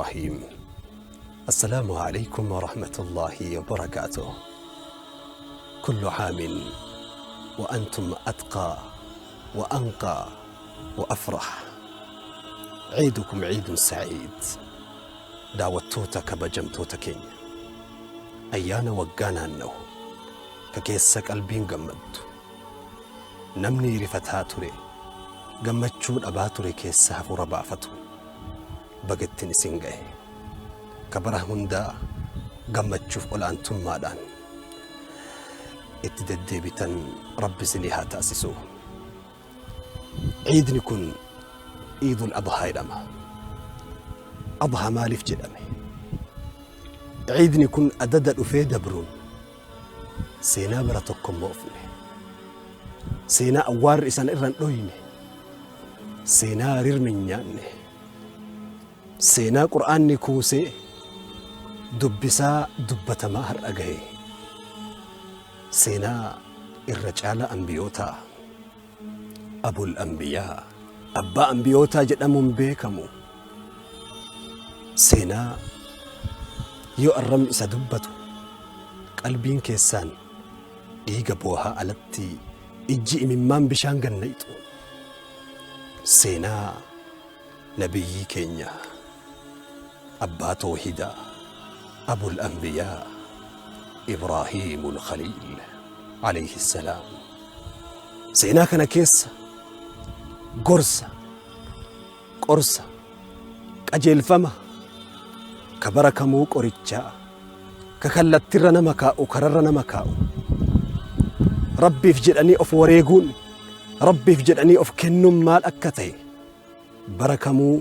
الرحيم. السلام عليكم ورحمة الله وبركاته. كل عام وأنتم أتقى وأنقى وأفرح. عيدكم عيد سعيد. Daawwattoota kabajamtoota keenya, ayyaana waggaa naanna'u ka keessa qalbiin gammaddu, namni rifataa ture, gammachuu dhabaa ture keessa hafuura baafatu bagattiin isin ga'e. Ka bara hundaa gammachuuf ol'aantummaadhaan itti deddeebitan Rabbi isinii haa taasisu. Ciidni kun Iidul Adhaa jedhama. Adhaa maaliif jedhame? Ciidni kun adada dhufee dabruun seenaa bara tokko hin moofne. Seenaa awwaarri isaan irra hin dhoyne. Seenaa rirmi hin nyaanne. Seenaa Qur'aanni kuusee dubbisaa dubbatamaa har'a gahe. Seenaa irra caalaa anbiyootaa, Abul Anbiyaa, abbaa anbiyootaa jedhamuun beekamu. Seenaa yoo arrabni isa dubbatu qalbiin keessaan dhiiga boohaa alatti ijji imimmaan bishaan gannayxu. Seenaa Nabiyyii keenya abbaa toohidaa, Abul Anbiyaa, Ibraahiimul Khaliil alayhi salaam. Seenaa kana keessa gorsa, qorsa, qajeelfama ka bara kamuu qorichaa, ka kallattirra nama kaa'u, kararra nama kaa'u. Rabbiif jedhanii of wareeguun, Rabbiif jedhanii of kennuun maal akka ta'e bara kamuu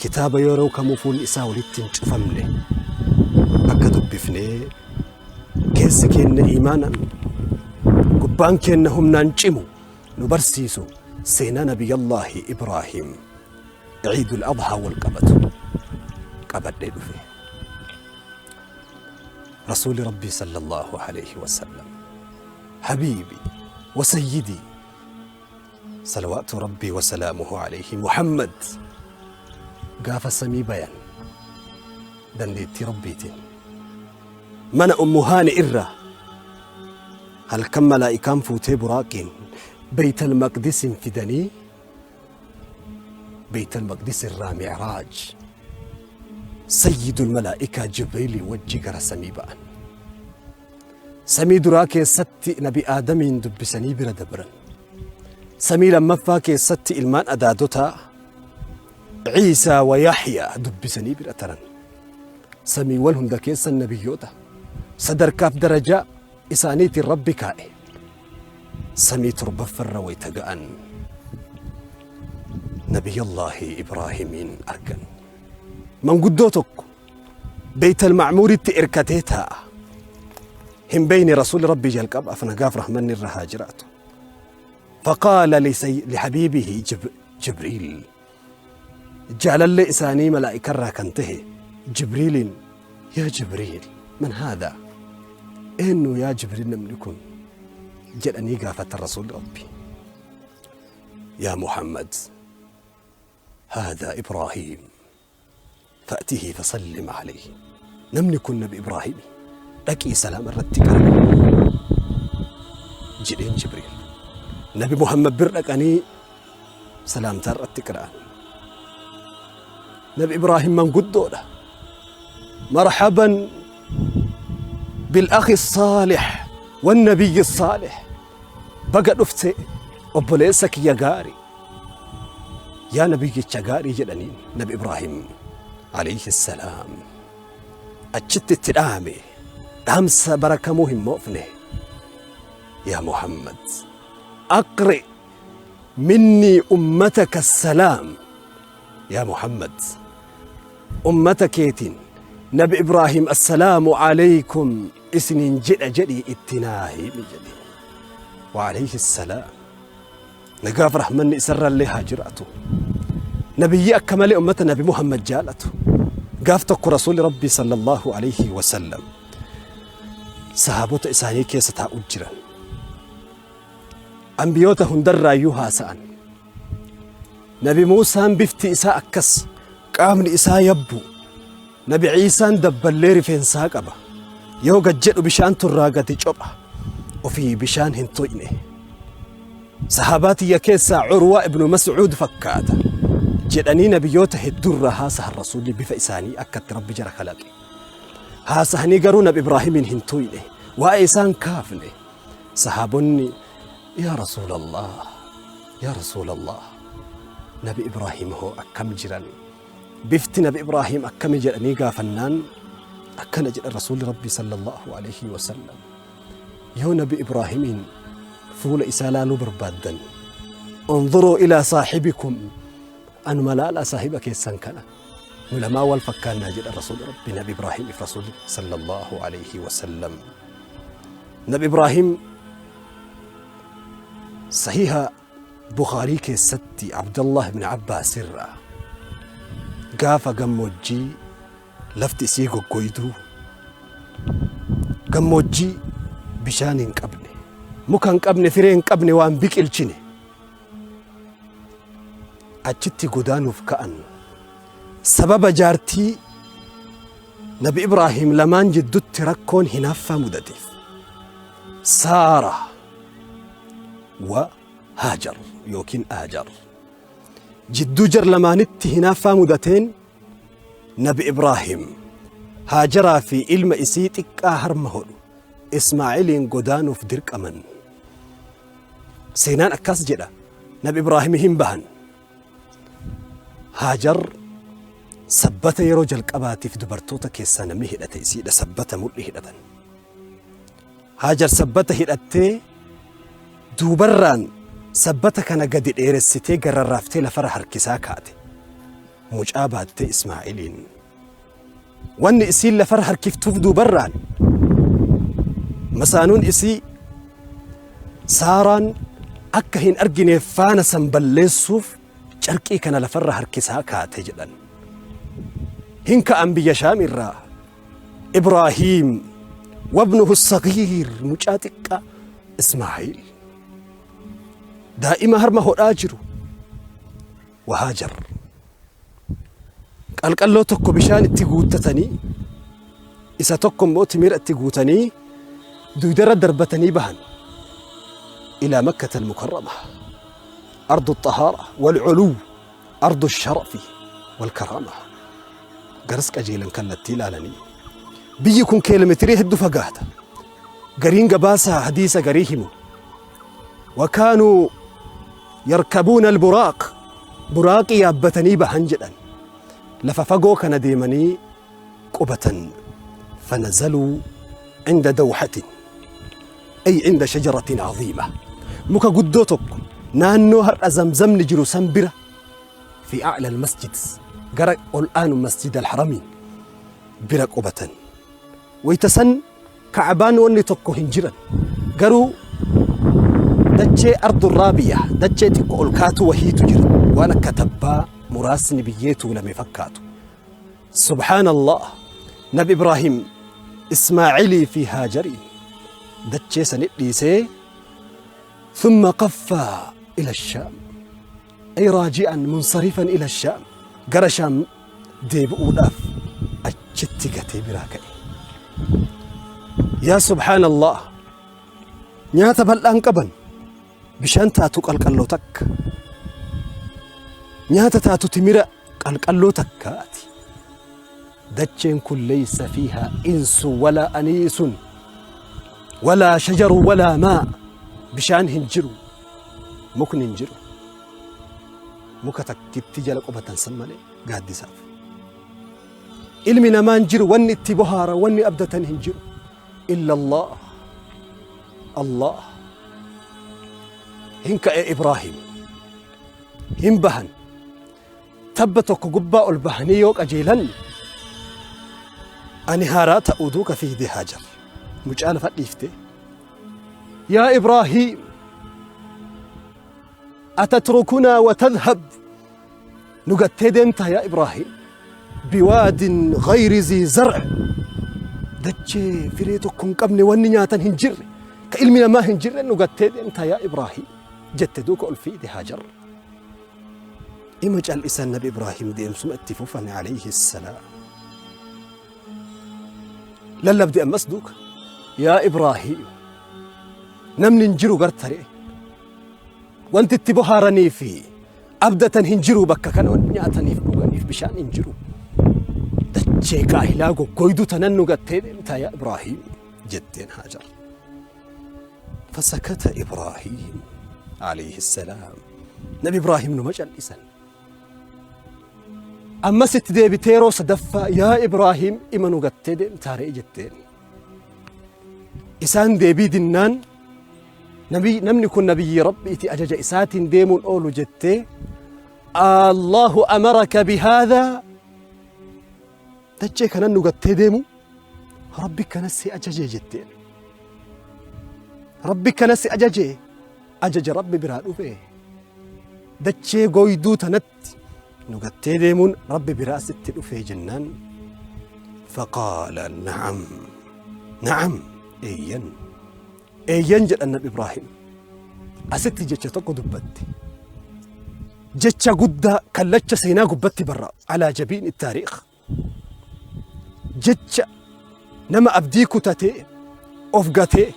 kitaaba yeroo kamuu fuulli isaa walitti hin cufamne akka dubbifnee keessi keenya iimaanaan, gubbaan keenya humnaan cimu nu barsiisu seenaa Nabiyyallaahi Ibraahim Ciidul Adhaa wal qabatu qabadhee dhufe. Rasuuli Rabbii sallallahu alayhi wasallam, habiibi wa sayyidii, salawaatu Rabbii wa salaamuhu alayhi, Muhammad gaafa samii bayan dandeettii Rabbiitiin mana Ummu Haani irraa halkan malaa'ikaan fuutee buraaqiin Beeytal Maqdisin fidanii, Beeytal Maqdis irraa Mi'raaj Sayyidul Malaa'ikaa Jibriilii wajji gara samii ba'an. Samii duraa keessatti Nabi Aadamiin dubbisanii bira dabran. Samii lammaffaa keessatti ilmaan adaadotaa Ciisaa wa Yaxyaa dubbisanii bira taran. Samiiwwan hunda keessa nabiyyoota sadarkaaf darajaa isaaniitiin Rabbi kaa'e. Samii torbaffarra wayta ga'an Nabiyyallaahi Ibraahimiin argan. Manguddoo tokko Beeytal Ma'muuritti irkatee taa'a. Hin beeyne Rasuulli Rabbii jalqabaaf, nagaaf rahmanni irra haa jiraatu. Faqaala lihabiibihi Jibriil, jaalallee isaanii malaa'ikarraa kan tahe Jibriiliin, yaa Jibriil, man haadha, eenyu yaa Jibriil namni kun jedhanii gaafatan. Rasuulli Rabbii, yaa Muhammad, haadha Ibraahiim, fa'tihi fasallim alayhi, namni kun Nabi Ibraahimi, dhaqii salaama irratti qara'i jedheen Jibriil. Nabi Muhammad bir dhaqanii salaamtaa irratti qira'an. Nabi Ibraahim manguddoodha. Marhaban bil akhi saalih wan nabiyyi saalih, baga dhufte obboleessa kiyya gaari, yaa nabiyyicha gaarii jedhaniin. Nabi Ibraahim alayhi salaam achitti itti dhaame dhaamsa bara kamuu hin moofne: yaa Muhammad, aqri minnii ummataka salaam, yaa Muhammad, ummata keetiin Nabi Ibraahim assalaamu alaykum isiniin jedha jedhii itti naa himi jedhe. Wa alayhi salaam, nagaaf rahmanni isarrallee haa jiraatu. Nabiyyi akka malee ummata Nabi Muhammad jaalatu. Gaaf tokko Rasuulli Rabbii sallallahu alayhi wasallam sahaabota isaanii keessa taa'u jiran. Ambiyoota hundarraayyuu haasa'an. Nabi Muusaan bifti isaa akkas, qaamni isaa yabbu. Nabi Ciisaan dabballee rifeensaa qaba. Yoo gad jedhu bishaantu irraa gadi copha. Ofii bishaan hin tuyne. Sahaabaa tiyya keessaa Curwaa ibnu Mas'uud fakkaata. Jedhanii nabiyyoota hedduurraa haasahan Rasuulli bifa isaanii akka itti Rabbi jara kalaqe. Haasahanii garuu Nabi Ibraahimiin hin tuyne. Waa'ee isaan kaafne. Sahaabonni Yaa Rasuulallah, Yaa Rasuulallah, Nabi Ibraahim hoo akkam jiran? Bifti Nabi Ibraahim akkami jedhanii gaafannaan akkana jedhan Rasuulli Rabbii sallallahu alaihi wasallam. Yoo Nabi Ibraahimiin fuula isaa laaluu barbaaddan, unzuruu ilaa saahibikum, anuma laalaa saahiba keessan kana. Nu lamaa wal fakkaannaa jedhan Rasuulli Rabbii Nabi Ibraahimiif Rasuulli sallallahu alaihi wasallam. Nabi Ibraahim sahiha Bukhaarii keessatti Abdallah ibn Abbaas irraa gaafa gammoojjii lafti isii goggoyduu, gammoojjii bishaan hin qabne, muka hin qabne, firee hin qabne, waan biqilchine achitti godaanuuf ka'an, sababa jaartii Nabi Ibraahim lamaan jiddutti rakkoon hinaaffaa mudateef, Saara wa Haajar yookiin Aajar jidduu jar lamaanitti hinaaffaa mudateen, Nabi Ibraahim Haajaraa fi ilma isii xiqqaa harma hodhu Ismaa'iliin godaanuuf dirqaman. Seenaan akkas jedha. Nabi Ibraahim hin bahan. Haajar sabbata yeroo jalqabaatiif dubartoota keessaa namni hidhate isiidha, sabbata mul'i hidhatan. Haajar sabbata hidhattee duubarraan sabbata kana gadi dheeressitee gararraaftee lafarra harkisaa kaate. Mucaa baattee Ismaa'iliin. Wanni isiin lafarra harkiftuuf duubarraan masaanuun isii Saaraan akka hin argineef faana san balleessuuf carqii kana lafarra harkisaa kaate jedhan. Hin ka'an biyya Shaam irraa. Ibraahiim wabnuhu sagiir, mucaa xiqqaa Ismaa'iil daa'ima harma hodhaa jiru, Wahaajar qalqalloo tokko bishaan itti guuttatanii, isa tokko immoo timira itti guutanii dugdarra darbatanii bahan ilaa Makkata al-Mukarrama, ardu xahaara wal culuw, ardu sharafi wal karaama, garas qajeelan. Kallattii ilaalanii biyyi kun kiiloomeetirii hedduu fagaata. Gariin gabaasaa hadiisa garii himu wakaanuu yarkabuuna alburaaq, buraaqii yaabbatanii bahan jedhan. Lafa fagoo kana deemanii qubatan. Fanazaluu cinda dawhatin, ay cinda shajaratin caziima, muka guddoo tokko naannoo har'a Zamzamni jiru san bira, fi a'la almasjid, gara ol aanu Masjid Alharamiin bira qubatan. Wayta san Ka'baan wanni tokko hin jiran. Garuu dachee ardu raabiya, dachee xiqqo ol kaatu wahiitu jira. Waan akka tabbaa muraasni biyyee tuulame fakkaatu. Subhaanallah, Nabi Ibraahim Ismaa'ilii fi Haajariin dachee sanit dhiisee, thumma qaffaa ila Shaam, ay raaji'an munsarifan ila Shaam, gara Shaam deebi'uudhaaf achitti gatee biraa ka'e. Yaa subhaanallah, nyaata bal'aan qaban, bishaan taatu qalqalloo takka, nyaata taatu timira qalqalloo takkaati. Dacheen kun leeysa fiihaa insu walaa aniisun walaa shajaru walaa maa, bishaan hin jiru, mukni hin jiru, muka takkitti jala qubatan san malee gaaddisaaf. Ilmi namaa hin jiru, wanni itti bohaara, wanni abdatan hin jiru. Illa Allah. Allah. Hin ka'e Ibraahim. Hin bahan. Tabba tokko gubbaa ol bahanii yoo qajeelan ani haaraa ta'uu duuka fiigde Haajar. Mucaa lafa dhiifte. Yaa Ibraahim, atatrukunaa wa tadhhab, nu gattee deemtaa yaa Ibraahim, biwaadin gayri zii zar'i, dachee firee tokko hin qabne, wanni nyaatan hin jirre, ka ilmi namaa hin jirre nu gattee deemtaa yaa Ibraahim jette duuka ol fiide Haajar. Ima cal'isan, Nabi Ibraahim deemsuma itti fufan alayhi salaam. Lallabde ammas duuka. Yaa Ibraahiim namni hin jiru gartaree wanti itti bohaaranii fi abdatan hin jiru bakka kana wanti nyaataniif dhuganiif bishaan hin jiru. Dachee gaahilaa goggoyduu tanan nu gattee deemtaa yaa Ibraahiim jetteen Haajar. Fasakata Ibraahiim alayhi salaam. Nabi Ibraahiim numa cal'isan. Ammas itti deebitee yeroo sadaffaa yaa Ibraahiim ima nu gattee deemtaa ree jetteen. Isaan deebii dinnaan namni kun nabiyyi Rabbiiti ajaja isaatiin deemuun oolu jettee Allahu amaraka bihaadhaa dachee kanan nu gattee deemu Rabbi kanas si ajajee jetteen. Rabbi kanas si ajajee ajaja Rabbi biraa dhufe dachee gooyduu tanatti nu gattee deemuun Rabbi biraa sitti dhufee jennaan faqaala na'am na'am eeyyan eeyyan jedhan Nabi Ibraahim. Asitti jecha tokko dubbatte, jecha guddaa kallacha seenaa gubbatti barra alaa jabiin taariikh, jecha nama abdii kutatee of gatee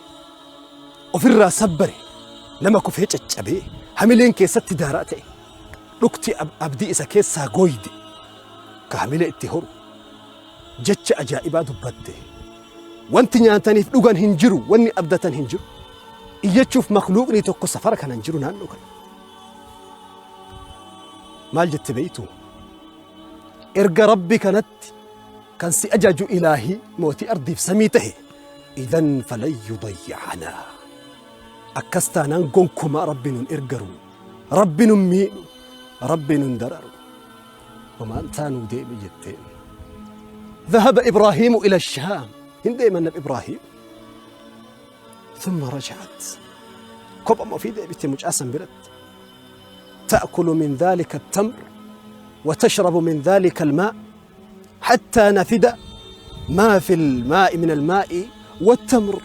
ofirraa sabbare, nama kufee caccabee hamileen keessatti daaraa ta'e, dhukti abdii isa keessaa gooyde ka hamilee itti horu jecha ajaa'ibaa dubbatte. Wanti nyaataniif dhugan hin jiru, wanni abdatan hin jiru, iyyachuuf makluuqni tokko safara kana hin jiru naannoo kana. Maal jette beeytu? Erga Rabbi kanatti kan si ajaju ilaahii mootii ardiif samii tahe, idan falan yudayyi'anaa, akkas taanaan gonkumaa Rabbi nun ergaru, Rabbi nun miidhu, Rabbi nun dararu, homaan taanuu deemi jetteen. ذهب إبراهيم إلى الشام hin deeman Nabi Ibraahim. ثم رجعت kophama ofii deebite mucaa san biratti. تأكل من ذلك التمر وتشرب من ذلك الماء حتى نفد ما في الماء من الماء والتمر.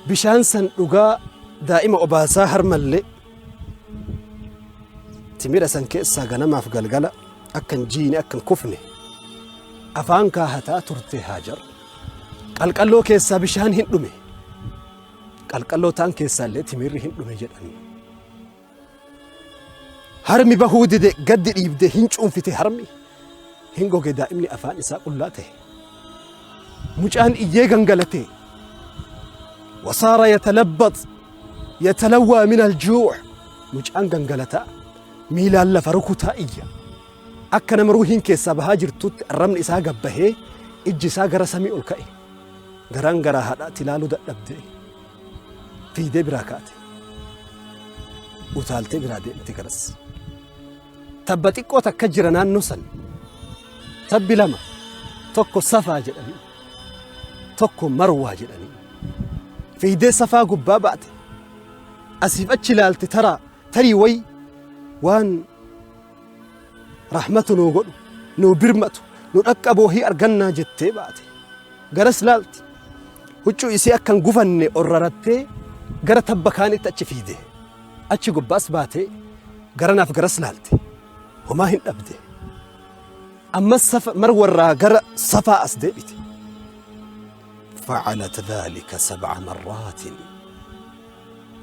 Bishaan san dhugaa daa'ima obaasaa harmallee timira san keessaa ganamaaf galgala akkan jiine akkan kufne afaan kaahataa turte Haajar. Qalqalloo keessaa bishaan hin dhume, qalqalloo ta'an keessaa illee timirri hin dhume jedhan. Harmi bahuu dide, gaddi dhiibde hin cuunfite, harmi hin goge, daa'imni afaan isaa qullaa ta'e. Mucaan iyyee gangalate. وصار يتلبط يتلوى من الجوع. Mucaan gangalataa miilaan lafa rukutaa iyya. Akka nama ruuhiin keessaa bahaa jirtutti arrabni isaa gabbahee ijji isaa gara samii ol ka'e. Garaan garaa haadhaatti ilaaluu dadhabdee fiidee biraa kaate. Utaaltee biraa deemte garas. Tabba xiqqoo takka jira naannoo san. Tabbi lama, tokko Safaa jedhanii, tokko Marwaa jedhanii. Fiidee Safaa gubbaa baate. Asiif achi ilaalte, taraa tarii wayi waan rahmatu nuu godhu nuu birmatu nu dhaqqabu wahii argannaa jettee baate. Garas laalti. Huccuu isii akka hin gufanne ol rarattee gara tabba kaanitti achi fiide. Achi gubbaas baatee garanaaf garas laalte. Homaa hin dhabde. Ammas safa Marwarraa gara Safaa as deebite. فعلت ذلك سبع مرات.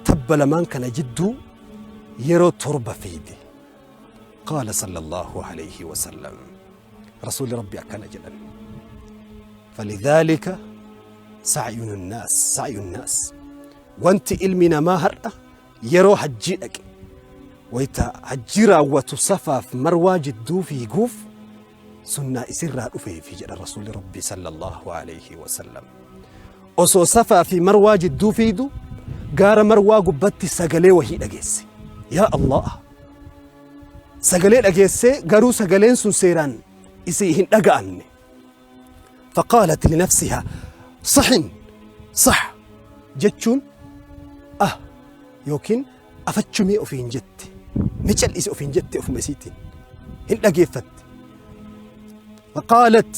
Tabba lamaan kana jidduu yeroo 7 fiide. قال صلى الله عليه وسلم, rasuulli Rabbi akkana jedhan: فلذلك سعي الناس سعي الناس, wanti ilmi namaa har'a yeroo hajjii dhaqe wayta hajjii raawwatu Safaaf Marwaa jidduu fiiguuf sunnaa isirraa dhufeefi jedha rasuulli Rabbi صلى الله عليه وسلم. Osoo Safaa fi Marwaa jidduu fiidu gaara Marwaa gubbatti sagalee wahii dhageesse. Yaa Allah, sagalee dhageessee garuu sagaleen sun seeraan isii hin dhaga'amne. فقالت لنفسها صحن صح jechuun ah yookiin afachumee ofiin jette, ni cal'ise ofiin jette, ofuma isiitiin hin dhageeffatte. فقالت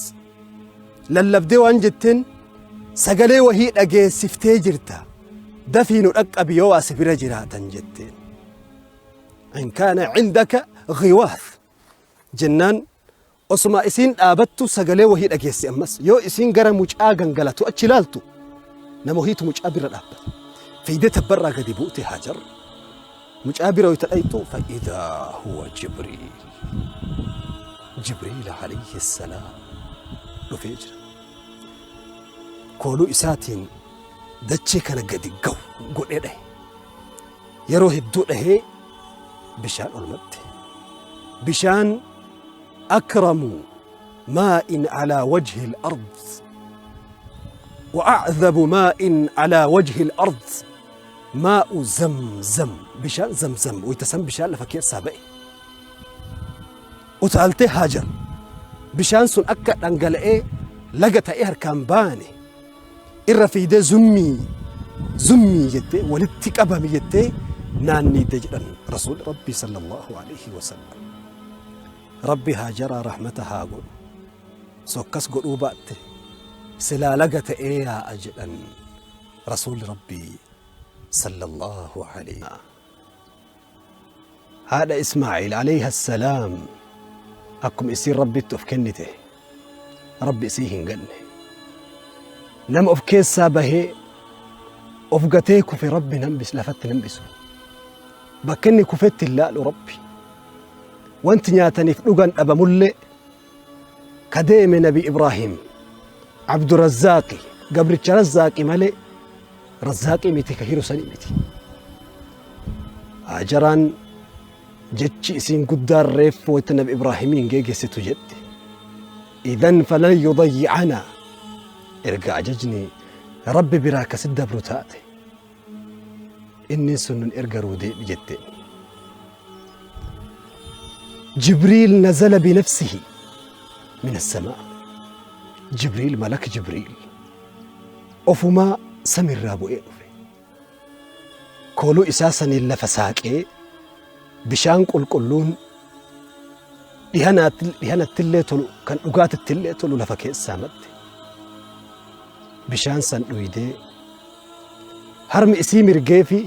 lallabdee waan jetteen: sagalee wahii dhageessiftee jirta, dafii nu dhaqqabi yoo as bira jiraatan jetteen. إن كان عندك غواث jennaan. Osuma isiin dhaabattu sagalee wahii dhageesse ammas. Yoo isiin gara mucaa gangalatu achi ilaaltu nama wahiitu mucaa bira dhaabbata. Fiigdee tabbarraa gadi buute Haajar. Mucaa bira wayita dhayxu fa'idaa huwa Jibriil. Jibriil alayhi salaam dhufee jira. Kooluu isaatiin dachee kana gadi gahu godhee dhahe. Yeroo hedduu dhahee bishaan ol madde. Bishaan akramu maa'in alaa wajhi al-ard wa a'dhabu maa'in alaa wajhi al-ard maa'u zamzam bishaan zamzam wayita san bishaan lafa keessaa ba'e. Utaaltee Haajar bishaan sun akka dhangala'ee laga ta'ee harkaan baane irra fiidee zummii zummii jettee walitti qabami jettee naanniidde jedhan rasuulli rabbii sallallahu alaihi wasallam. Rabbi Haajaraa rahmata haa godhu. Sokkas godhuu baatte silaa laga ta'ee yaa'a jedhan rasuulli rabbii sallallahu alaihi. Haadha Ismaa'iil alayha salaam akkuma isiin Rabbitti of kennite Rabbi isii hin ganne. Nama of keessaa bahee of gatee kufe Rabbi hin hambisu, lafatti hin hambisu. Bakka inni kufetti hin laalu Rabbi. Wanti nyaataniif dhugan dhabamullee ka deeme Nabi Ibraahim Abdurazzaaqi gabricha Razzaaqi malee Razzaaqii miti ka hiru sanii miti. Haajaraan jechi isiin guddaan reeffu wayta Nabi Ibraahimiin geegessitu jette. Idan falan yudayyi'anaa erga ajajni Rabbi biraa ka si dabru taate inni sun nun ergaruu deebi jetteen. Jibriil nazala binafsihi min assamaa. Jibriil malak Jibriil ofumaa samirraa bu'ee dhufe. Kooluu isaa saniin lafa saaqee bishaan qulqulluun dhihanattillee tolu kan dhugaatittillee tolu lafa keessaa madde. Bishaan san dhuydee harmi isii mirgee fi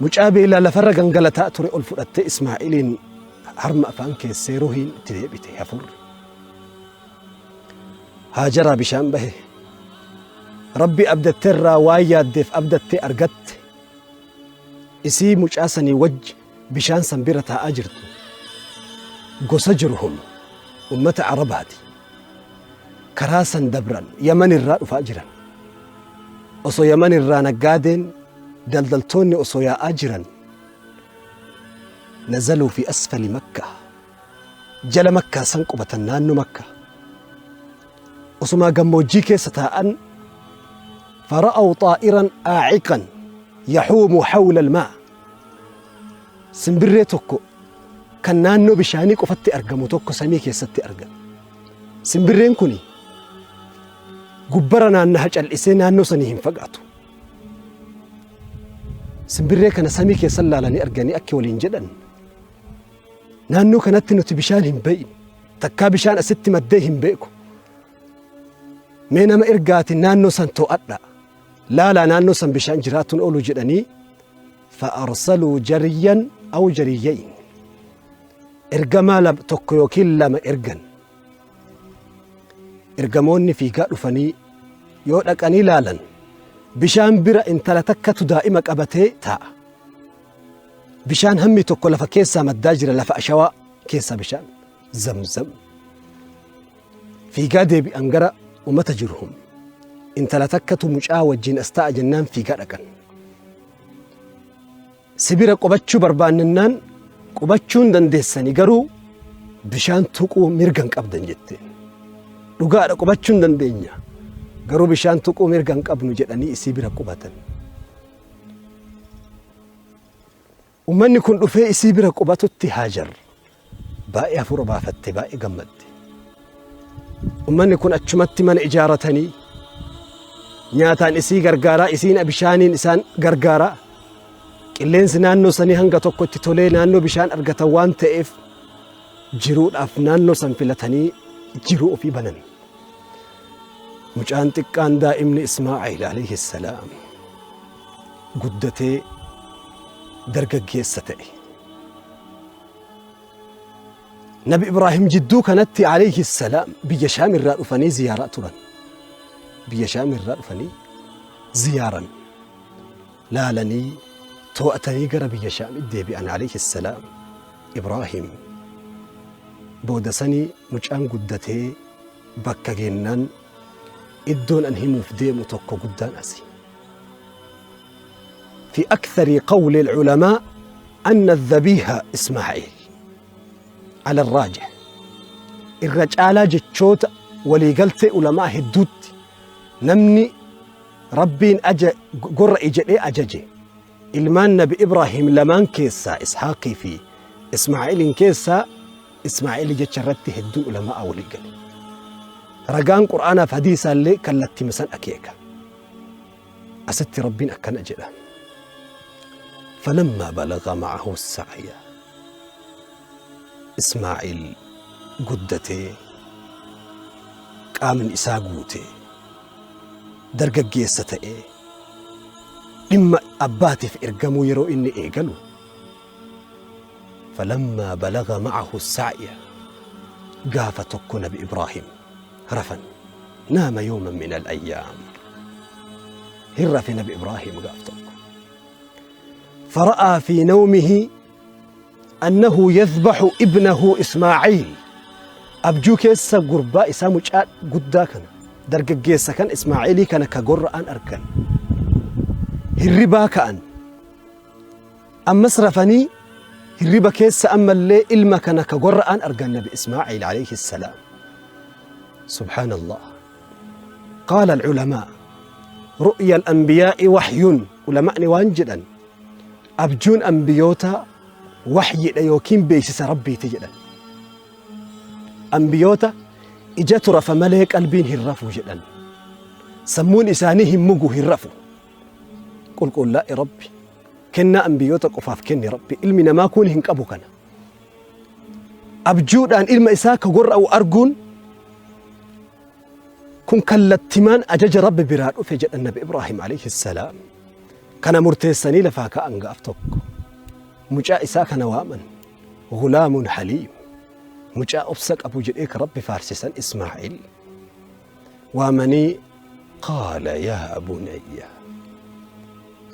mucaa beelaa lafarra gangalataa ture ol fudhattee Ismaa'iliin harma afaan keessee ruhiin itti deebite hafuurri. Haajaraa bishaan bahe. Rabbi abdatterraa waan yaaddeef abdatte argatte. Isii mucaa sanii wajji bishaan san bira taa'aa jirtu. Gosa Jurhum ummata Arabaati. Karaa san dabran Yaman irraa dhufaa jiran. Osoo Yaman irraa naggaadeen daldaltoonni osoo yaa'aa jiran nazaluu fi asfali Makkaa. Jala Makkaa san qubatan naannoo Makkaa. Osumaa gammoojjii keessa taa'an fara'aw xaa'iran aaciqan yahuumu hawla almaa. Simbirree tokko kan naannoo bishaanii qofatti argamu tokko samii keessatti argan. Simbirreen kuni gubbara naannaha cal'isee naannoo sanii hin fagaatu. Simbirree kana samii keessa laalanii arganii akki waliin jedhan naannoo kanatti nuti bishaan hin beeynu. Takkaa bishaan asitti maddee hin beeku. Mee nama ergaatiin naannoo san to'adha. Laalaa naannoo san bishaan jiraatuun oolu jedhanii fa'arsaluu jariyyan aw jariyyayn. Ergamaa tokko yookiin lama ergan. Ergamoonni fiigaa dhufanii yoo dhaqanii laalan bishaan bira intala takkatu daa'ima qabatee taa'a. Bishaan hammi tokko lafa keessaa maddaa jira lafa ashawaa keessaa bishaan zamzam. Fiigaa deebi'an gara ummata Jurhum. Intala takkatu mucaa wajjin as taa'a jennaan fiigaa dhaqan. Si bira qubachuu barbaannennaan qubachuu hin dandeessani garuu bishaan tuquu mirga hin qabdan jetteen. Dhugaadha qubachuu hin dandeenya garuu bishaan tuquu mirga hin qabnu jedhanii isii bira qubatan. Ummanni kun dhufee isii bira qubatutti Haajar baay'ee hafuura baafatte baay'ee gammadde. Ummanni kun achumatti mana ijaaratanii nyaataan isii gargaaraa isiin bishaaniin isaan gargaaraa qilleensi naannoo sanii hanga tokko itti tolee naannoo bishaan argatan waan ta'eef jiruudhaaf naannoo san filatanii jiruu ofii banan. Mucaan xiqqaan daa'imni Ismaa'eel alayhi salaam guddatee dargaggeessa ta'e. Nabi Ibraahim jidduu kanatti alayhi salaam biyya Shaam irraa dhufanii ziyaaraa turan. Biyya Shaam irraa dhufanii ziyaaran. Laalanii too'atanii gara biyya Shaamitti deebi'an alayhi salaam Ibraahim. Booda sanii mucaan guddatee bakka geennaan iddoon an himuuf deemu tokko guddaan asi. في أكثر قول العلماء أن الذبيح إسماعيل على الراجح. Irra caalaa jechoota waliigaltee ulamaa hedduutti namni Rabbiin aja gorra'i jedhee ajaje ilmaan Nabi Ibraahim lamaan keessaa Ishaaqii fi Ismaa'iliin keessaa Ismaa'ili jecha irratti hedduun ulamaa walii gale. Ragaan Qur'aanaaf hadiisaallee kallattima san akeeka. Asitti Rabbiin akkana jedha. Falammaa balaga ma'ahu sa'ya. Ismaa'il guddatee qaamni isaa guutee dargaggeessa ta'ee dhimma abbaatiif ergamuu yeroo inni eegalu falammaa balaga ma'ahu sa'ya gaafa tokko Nabi Ibraahim rafan naama yooman min al-ayyaam hin rafe Nabi Ibraahim gaaf tokko fara'aa fi nawmihi annahu yadhbaxu ibnahu Ismaaciil abjuu keessa gurbaa isaa mucaa guddaa kana dargaggeessa kan Ismaaciilii kana ka gorra'an argan. Hirribaa ka'an, ammas rafanii hirriba keessa ammallee ilma kana ka gorra'an argan Nabi Ismaaciil alayhi salaam. Subhaanallah. Qaala alculamaa ru'ya al-anbiyaa'i waxyun. Ulamaa'ni waan jedhan, abjuun ambiyootaa waxyidha yookiin beeksisa Rabbiiti jedhan. Ambiyoota ijatu rafa malee qalbiin hin rafu jedhan. Sammuun isaanii hin mugu, hin rafu. Qulqullaa'e Rabbi. Kennaa ambiyoota qofaaf kenne Rabbi. Ilmi namaa kun hin qabu kana. Abjuudhaan ilma isaa ka gorra'u arguun kun kallattimaan ajaja Rabbi biraa dhufe jedhan Nabi Ibraahim alayhi salaam. Kana murteessanii lafaa ka'an gaaf tokko. Mucaa isaa kana waaman. Gulaamun haliim. Mucaa obsa qabu jedhee ka Rabbi faarsisan Ismaa'il. Waamanii qaala yaa bunayya,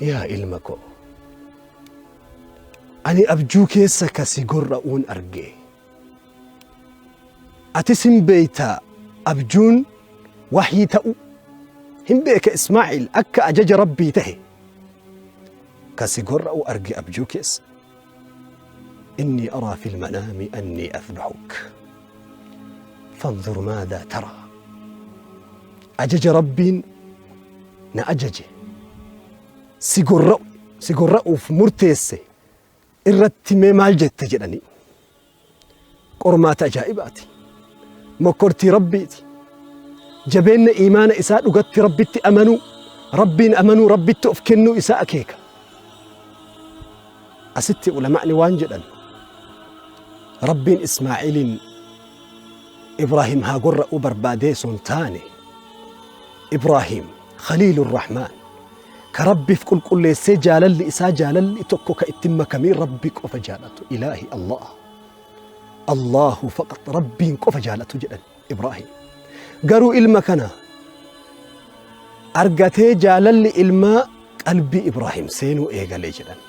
yaa ilma koo, ani abjuu keessa ka si gorra'uun arge. Atis hin beeytaa abjuun wahyii ta'u hin beeka Ismaa'il akka ajaja Rabbii tahe. Ka si gorra'u arge abjuu keessa. Inni araa fil manaami annii adbahuk. Fanzur maadaa taraa. Ajaja Rabbiin na ajaje. Si gorra'u si gorra'uuf murteesse irratti mee maal jette jedhanii. Qormaata ajaa'ibaati. Mokkortii Rabbiiti. Jabeenna iimaana isaa dhugatti Rabbitti amanuu, Rabbiin amanuu, Rabbitti of kennuu isaa akeeka. Asitti ulama'ni waan jedhan, Rabbiin Ismaa'iliin Ibraahim haa gorra'uu barbaadee osoo hin taane, Ibraahim Khaliilur Rahmaan ka Rabbiif qulqulleessee jaalalli isaa jaalalli tokko ka itti hin makamiin Rabbi qofa jaalatu Ilaahi Allah Allahu faqat Rabbiin qofa jaalatu jedhan Ibraahim. Garuu ilma kana argatee jaalalli ilmaa qalbii Ibraahim seenuu eegalee jedhan.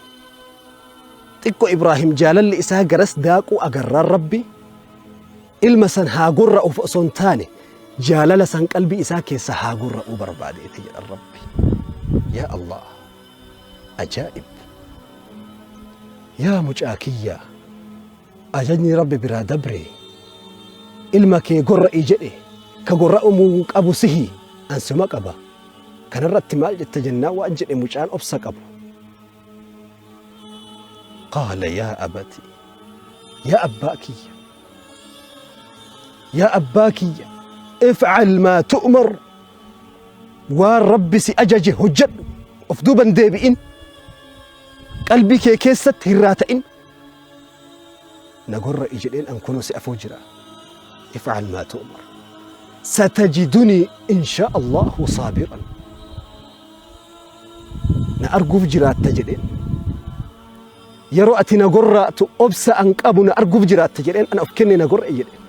Xiqqo Ibraahim jaalalli isaa garas daaquu agarraan Rabbi ilma san haa gorra'uuf osoo hin taane jaalala san qalbii isaa keessa haa gorra'uu barbaadeeti jedhan Rabbi. Yaa Allah! Ajaa'ib! Yaa mucaa kiyya, ajajni Rabbi biraa dabre ilma kee gorra'i jedhe, ka gorra'umuu qabu sihi, an suma qaba. Kanarratti maal jetta jennaan waan jedhe mucaan obsa qabu. Qaala yaa abati, yaa abbaa kiyya, yaa abbaa kiyya, if'al maa tu'mar, waan Rabbi si ajaje hojjedhu, of duuban deebi'in, qalbii kee keessatti hin raata'in, na gorra'i jedheen an kunoo si afoo jira. If'al maa tu'mar satajidunii insha Allahu saabiran, na arguuf jiraatta jedheen. Yeroo ati na gorra'atu obsa an qabu na arguuf jiraatta jedheen ana of kenne na gorra'i jedheen.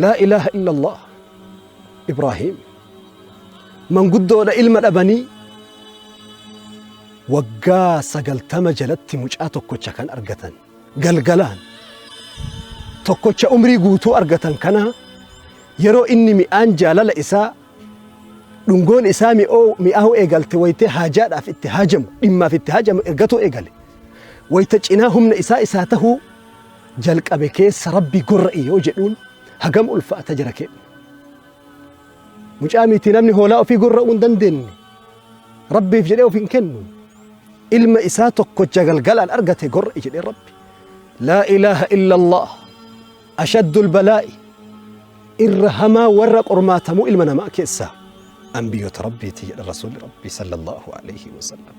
Laa ilaaha illallah. Ibraahiim. Manguddoodha ilma dhabanii waggaa 90 jalatti mucaa tokkocha kan argatan galgalaan tokkocha umrii guutuu argatan kana yeroo inni mi'aan jaalala isaa dhungoon isaa mi'aahuu eegalte wayitee haajaadhaaf itti haajamu dhimmaaf itti haajamu ergatuu eegale wayita cinaa humna isaa isaa tahuu jalqabe keessa rabbi gorra'i yoo jedhuun hagam ulfaata jara keenya. Mucaa miti namni hoolaa ofii gorra'uu hin dandeenye. Rabbiif jedhee of hin kennu. Ilma isaa tokkocha galgalaan argate gorra'i jedhee Rabbi. Laa ilaaha illallah. Ashaddul balaa'i. Irra hamaa warra qormaatamuu ilma namaa keessaa. Ambiyyoota Rabbiiti jedha Rasuulli Rabbii sallallahu alaihi wasallam.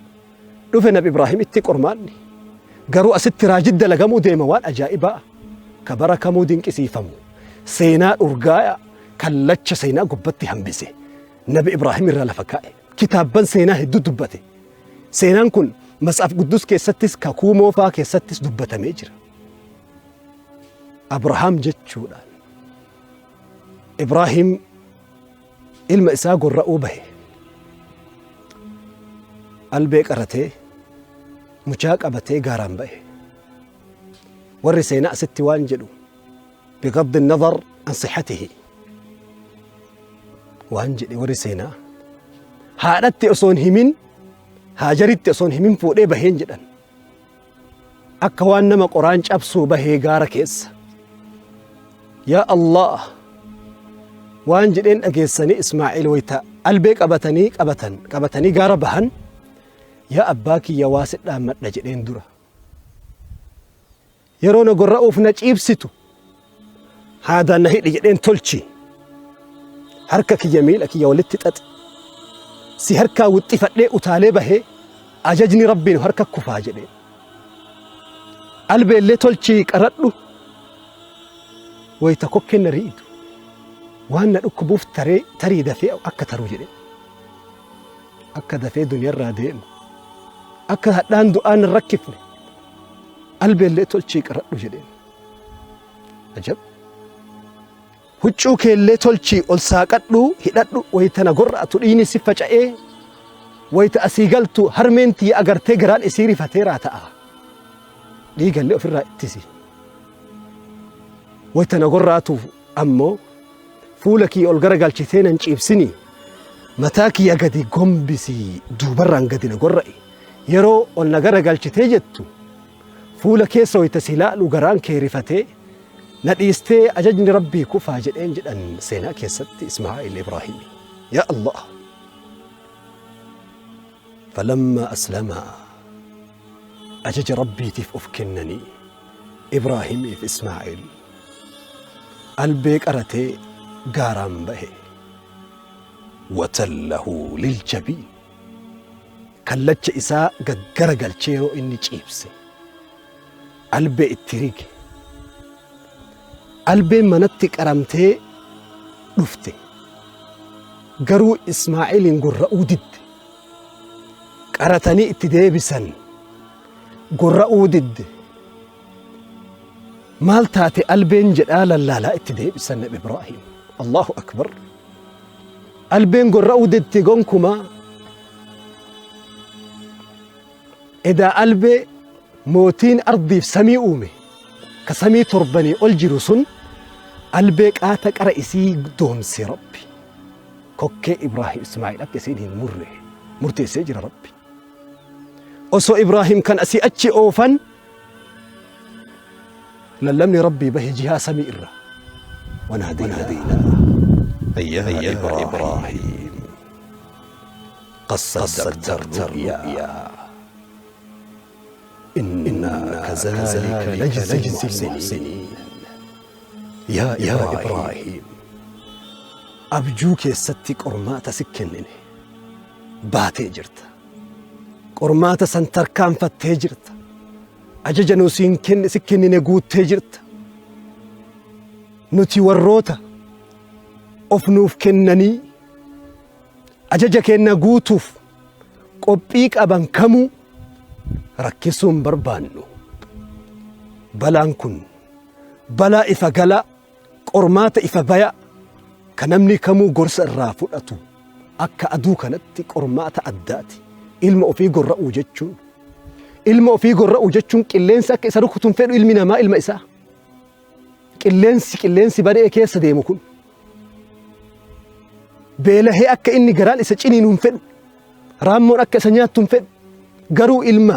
Dhufe Nabi Ibraahim itti qormaanni. Garuu asitti raajii dalagamuu deema waan ajaa'ibaa ka bara kamuu dinqisiifamu. Seenaa dhurgaaya kallacha seenaa gubbatti hambise. Nabi Ibraahim irraa lafa kaa'e. Kitaabban seenaa hedduu dubbate. Seenaan kun Matsaaf Quddus keessattis kakuu moofaa keessattis dubbatamee jira. Abrahaam jechuudhaan Ibraahim ilma isaa gorra'uu bahe. Albee qaratee mucaa qabatee gaaraan bahe. Warri seenaa asitti waan jedhu bigaddi nazar an sihatihi waan jedhe warri seenaa haadhatti osoo hin himin Haajaritti osoo hin himin fuudhee baheen jedhan. Akka waan nama qoraan cabsuu bahee gaara keessa. Yaa Allah! Waan jedheen dhageessanii Ismaa'eel wayita albee qabatanii qabatan qabatanii gaara bahan yaa abbaa kiyya waa si dhaammadha jedheen dura. Yeroo na gorra'uuf na ciibsitu haadaan na hidhi jedheen tolchi. Harka kiyya miila kiyya walitti xaxi. Si harkaa wixxifadhee utaalee bahee ajajni Rabbii nu harka kufaa jedheen. Albeellee tolchii qaradhu wayita kokkeen na riidu waan na dhukkubuuf taree tarii dafee akka taru jedhee. Akka dafee duniyarraa deemu akka hadhaan du'aa na rakkifne albeellee tolchii qaradhu jedheen. Ajab! Huccuu keellee tolchii ol saaqadhu hidhadhu wayita na gorra'atu dhiigni si faca'ee wayita asii galtu harmeen tiyya agartee garaan isii rifateeraa ta'a. Dhiigallee ofirraa ittisi. Wayita na gorra'atu ammoo fuula kiyya ol garagalchitee nan ciibsini mataa kiyya gadi gombisi duubarraan gadi na gorra'i. Yeroo ol na garagalchitee jettu fuula keessa wayita si ilaalu garaan kee rifatee na dhiistee ajajni Rabbii kufaa jedheen jedhan seenaa keessatti Ismaa'il Ibraahimi. Yaa Allah! Falammaa aslamaa ajaja Rabbiitiif of kennanii Ibraahimiif Ismaa'il albee qaratee gaaraan bahe. Watallahu liljabiin. Kallacha isaa gaggaragalchee yeroo inni ciibse albee itti rige. Albeen manatti qaramtee dhufte. Garuu Ismaa'iliin gorra'uu didde. Qaratanii itti deebisan. Gorra'uu didde. Maal taate albeen jedhaa lallaalaa itti deebisan Nabi Ibraahim. Allahu Akbar. Albeen gorra'uu didde gonkumaa. Edaa albee mootiin ardiif samii uume ka samii torbanii ol jiru sun albee qaata qara isii doomse Rabbi. Kokkee Ibraahim Ismaa'il akka isiin hin murre murteessee jira Rabbi. Osoo Ibraahim kan asii achi oofan lallabni Rabbii bahe jihaa samii irra. Wanaadaynaa يا إبراهيم قد صدقت الرؤيا إنا كذلك نجزي المحسنين يا إبراهيم abjuu keessatti qormaata si kennine baatee jirta. Qormaata san tarkaanfattee jirta. Ajaja nu siin kenne si kennine guuttee jirta. Nuti warroota of nuuf kennanii ajaja keenna guutuuf qophii qaban kamuu Rakkisuu hin barbaannu. Balaan kun balaa ifa galaa, qormaata ifa bayaa, ka namni kamuu gorsa irraa fudhatu akka aduu kanatti qormaata addaati. Ilma ofii gorra'uu jechuun ilma ofii gorra'uu jechuun qilleensi akka isa rukutu hin fedhu ilmi namaa ilma isaa. Qilleensi qilleensi badhee keessa deemu kun beelahee akka inni garaan isa ciniinu hin fedhu. Raammoon akka isa nyaattu hin fedhu. Garuu ilma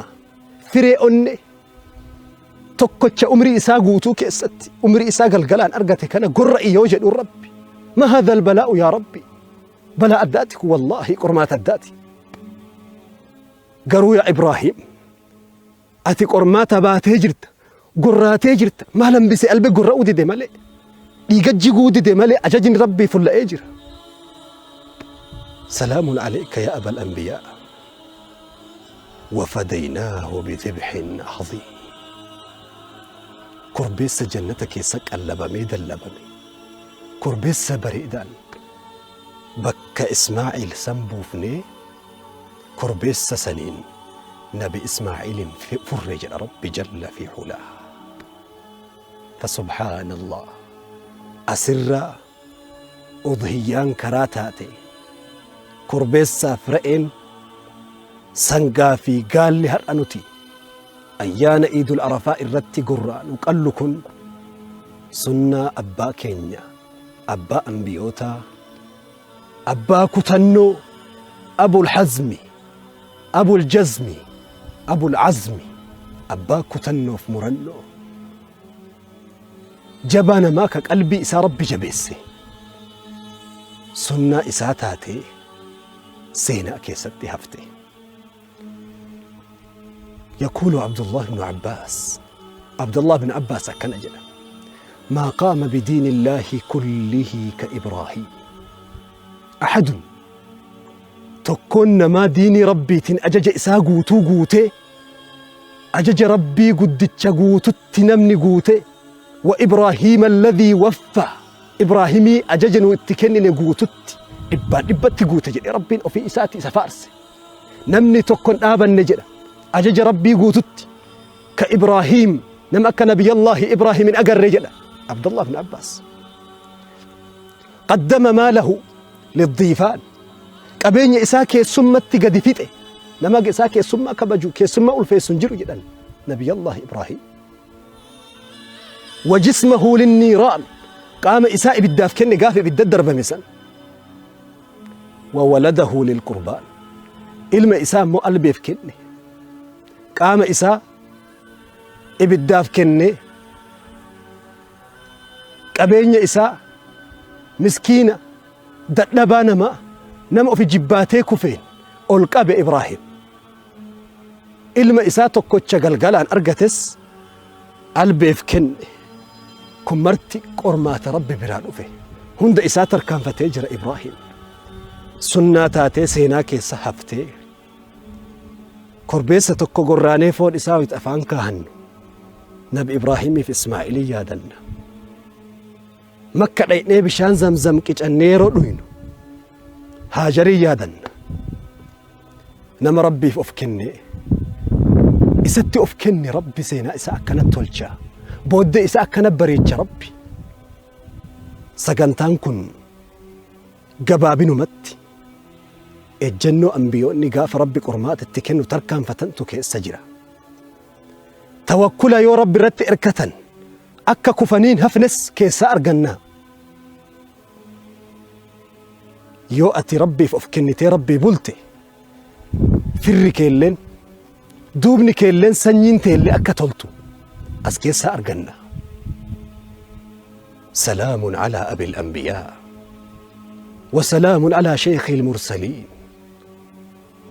firee onne tokkocha umrii isaa guutuu keessatti umrii isaa galgalaan argate kana gorra'i yoo jedhu Rabbi. Ma hadha albalaa'u yaa Rabbi. Balaa addaati kun wallaahi qormaata addaati. Garuu yaa Ibraahim ati qormaata baatee jirta gorraatee jirta maal hambise albe gorra'uu dide malee dhiiga jiguu dide malee ajajni Rabbii fulla'ee jira. Salaamun alayka yaa abal anbiyaa. Wafadaynaahu bidhibhin aziim. Korbeessa jannata keessa qallabamee dallabame. Korbeessa bareedaan bakka Ismaa'iil san buufnee korbeessa saniin nabi Ismaa'iilin furre jedha Rabbi jalla fi hulaa. Fasubhaanallah. Asirraa udhiyyaan karaa taate korbeessaaf re'een sangaa fi gaalli har'a nuti ayyaana Iidul Arafaa irratti gorraanu qallu kun sunnaa abbaa keenya abbaa ambiyootaa abbaa kutannoo abul hazmi abul jazmi abul azmi abbaa kutannoof murannoo jabaa namaa ka qalbii isaa Rabbi jabeesse sunnaa isaa taatee seenaa keessatti hafte. يقول عبد الله بن عباس عبد الله بن عباس akkana jedha ما قام بدين الله كله كإبراهيم أحد tokkoon namaa diinii rabbiitiin ajaja isaa guutuu guutee ajaja rabbii guddicha guututti namni guute wa Ibraahiima alladhii waffaa Ibraahimii ajaja nu itti kennine guututti dhibbaan dhibbatti guute jedhe rabbiin ofii isaatti isa faarse namni tokko hin dhaabanne jedha ajaja rabbii guututti ka Ibraahiim nama akka nabiyallaahi Ibraahim hin agarre jedha Abdullah ibn Abbaas qaddama maalahu liddiifaan qabeenya isaa keessummatti gadi fixe nama isaa keessummaa kabaju keessummaa ulfeessu hin jiru jedhan nabiyallaahi Ibraahim wajismahu linniiraan qaama isaa ibiddaaf kenne gaafa ibidda darbame san wawaladahu lilqurbaan ilma isaa immoo albeef kenne qaama isaa ibiddaaf kenne qabeenya isaa miskiina dadhabaa namaa nama ofi jibbaatee kufeen ol qabe Ibraahim. Ilma isaa tokkocha galgalaan argates albeef kenne. Kun marti qormaata Rabbi biraa dhufe. Hunda isaa tarkaanfatee jira Ibraahim. Sunnaa taatee seenaa keessa haftee korbeessa tokko gorraanee foon isaa wayita afaan kaahannu Nabi Ibraahimiif Ismaa'ilii yaadanna. Makka dhaqnee bishaan zamzam qicannee yeroo dhuynu Haajarii yaadanna. Nama Rabbiif of kennee isatti of kenne Rabbi seenaa isaa akkana tolcha. Booddee isaa akkana bareecha Rabbi. Sagantaan kun gabaabinumatti ejjennoo ambiyoonni gaafa Rabbi qormaata itti kennu tarkaanfatantu keessa jira. Tawakkula yoo Rabbi irratti erkatan akka kufaniin hafnes keessaa arganna. Yoo ati Rabbiif of kennitee Rabbii bulte firri keelleen duubni keelleen sanyiin teellee akka toltu as keessaa arganna. سلام على أبي الأنبياء وسلام على شيخ المرسلين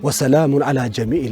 وسلام على جميع